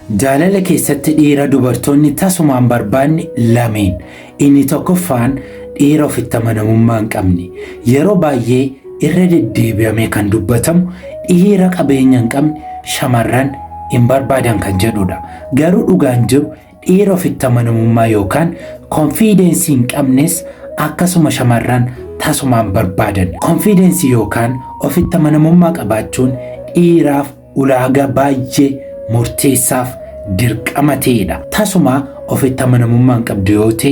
Jaalala keessatti dhiira dubartoonni tasumaan barbaanne lameen. Inni tokkoffaan dhiira ofitti amanamummaa hin qabne. Yeroo baay'ee irra deddeebi'amee kan dubbatamu dhiira qabeenya hin qabne shamarran hin barbaadan kan jedhudha. Garuu dhugaan jiru dhiira ofitti amanamummaa yookaan confidence hin qabnes akkasuma shamarran tasumaan barbaadan. Confidence yookaan ofitti amanamummaa qabaachuun dhiiraaf ulaagaa baay'ee murteessaaf dirqama ta'edha. Tasuma ofitti amanamummaa hin qabdu yoo ta'e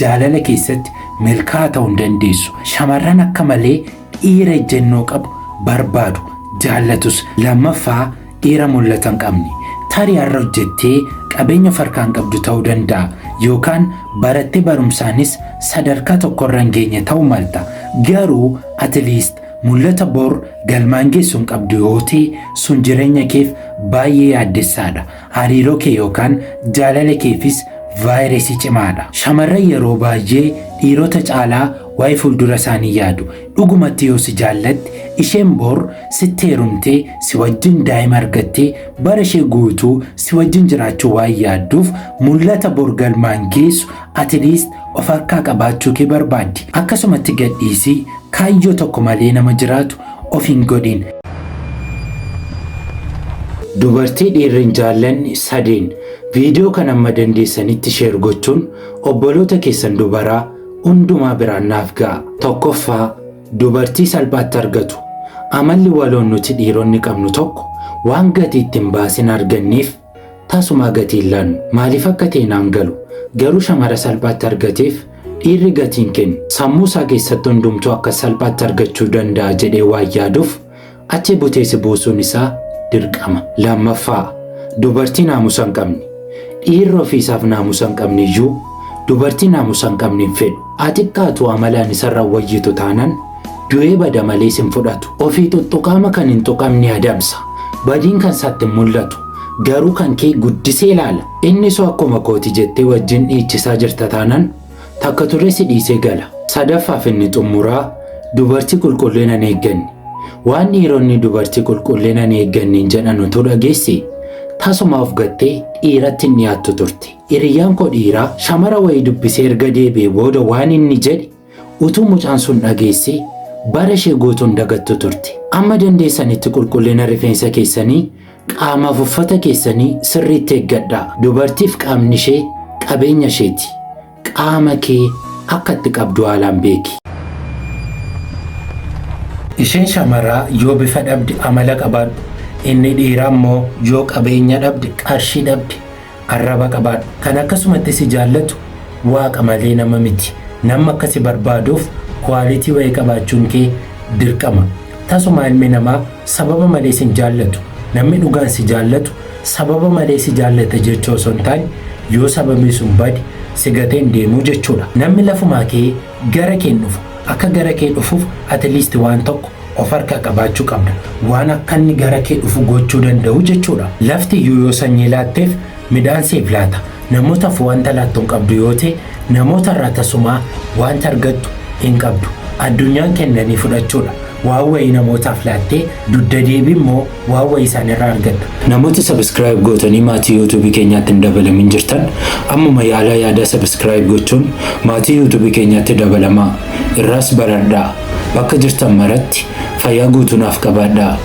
jaalala keessatti milkaa'aa ta'uu hin dandeessu. Shamarran akka malee dhiira ejjennoo qabu barbaadu jaallatus. Lammaffaa, dhiira mul'ata hin qabne. Tarii har'a hojjettee qabeenya of harkaa hin qabdu ta'uu danda'a yookaan barattee barumsaanis sadarkaa tokkorra hin geenye ta'uu malta. Garuu at least mul'ata bor galmaan geessu hin qabdu yoo ta'e sun jireenya keef baay'ee yaaddessaadha. Hariiroo kee yookaan jaalala keefis vaayirasii cimaadha. Shamarran yeroo baay'ee dhiirota caalaa waa'ee fuuldura isaanii yaadu. Dhugumatti yoo si jaallatte isheen bor sitti heerumtee si wajjin daa'ima argattee bara ishee guutuu si wajjin jiraachuu waan yaadduuf mul'ata bor galmaan geessu at least of harkaa qabaachuu kee barbaaddi. Akkasumatti gadhiisii kaayyoo tokko malee nama jiraatu of hin godhin. Dubartii dhiirri hin jaallanne sadeen. Viidiyoo kan amma dandeessanitti share gochuun obboloota keessan dubaraa hundumaa biraan naaf ga'a. Tokkoffaa, dubartii salphaatti argatu. Amalli waloon nuti dhiironni qabnu tokko waan gatii itti hin baasin arganneef tasumaa gatii hin laannu. Maaliif akka ta'e naan galu. Garuu shamara salphaatti argateef dhiirri gatiin kennu. Sammuu isaa keessatti hundumtuu akka salphaatti argachuu danda'a jedhee waan yaaduuf achi butee si buusuun isaa dirqama. Lammaffaa, dubartii naamusa hin qabne. Dhiirri ofiisaaf naamusa hin qabne iyyuu dubartii naamusa hin qabne hin fedhu. Haa xiqqaatu amalaan isarra wayyitu taanaan du'ee bada malee sin fudhatu. Ofii tuttuqaama kan hin tuqamne adamsa. Badiin kan isaatti hin mul'atu. Garuu kan kee guddisee ilaala. Inni soo akkuma kooti jettee wajjin dhiichisaa jirta taanaan takka turee si dhiisee gala. Sadaffaaf inni xumuraa, dubartii qulqullina hin eegganne. Waan dhiironni dubartii qulqullina hin eegganneen jedhan utuu dhageesse tasuma of gattee dhiiratti hin dhiyaattu turte. Hiriyyaan koo dhiiraa shamara wayii dubbisee erga deebi'ee booda waan inni jedhe utuu mucaan sun dhageesse bara ishee guutuun dagattu turte. Amma dandeessanitti qulqullina rifeensa keessanii, qaamaaf uffata keessanii sirriitti eeggadhaa. Dubartiif qaamni ishee qabeenya isheeti. Qaama kee akka itti qabdu haalaan beeki. Isheen shamaraa yoo bifa dhabde amala qabaadhu. Inni dhiiraa immoo yoo qabeenya dhabde, qarshii dhabde, arraba qabaadhu. Kan akkasumatti si jaallatu waaqa malee nama miti. Namni akka si barbaaduuf quality wayii qabaachuun kee dirqama. Tasuma ilmi namaa sababa malee sin jaallatu. Namni dhugaan si jaallatu sababa malee si jaallata jechuu osoo hin taane yoo sababni sun bade si gatee hin deemuu jechuudha. Namni lafumaa kee gara kee hin dhufu. Akka gara kee dhufuuf at least waan tokko of harkaa qabaachuu qabda. Waan akka inni gara kee dhufu gochuu danda'u jechuudha. Lafti iyyuu yoo sanyii laatteef midhaan siif laata. Namootaaf wanta laattu hin qabdu yoo ta'e namoota irraa tasumaa wanta argattu hin qabdu. Addunyaan kennanii fudhachuudha. Waan wayii namootaaf laattee dugda deebii immoo waan wayii isaanirraa argatta. Namoota subscribe gootanii maatii YouTube keenyaatti hin dabalamin jirtan ammuma yaalaa yaadaa subscribe gochuun maatii YouTube keenyaatti dabalamaa. Irraas baradhaa. Bakka jirtan maratti fayyaa guutuu naaf qabaadhaa.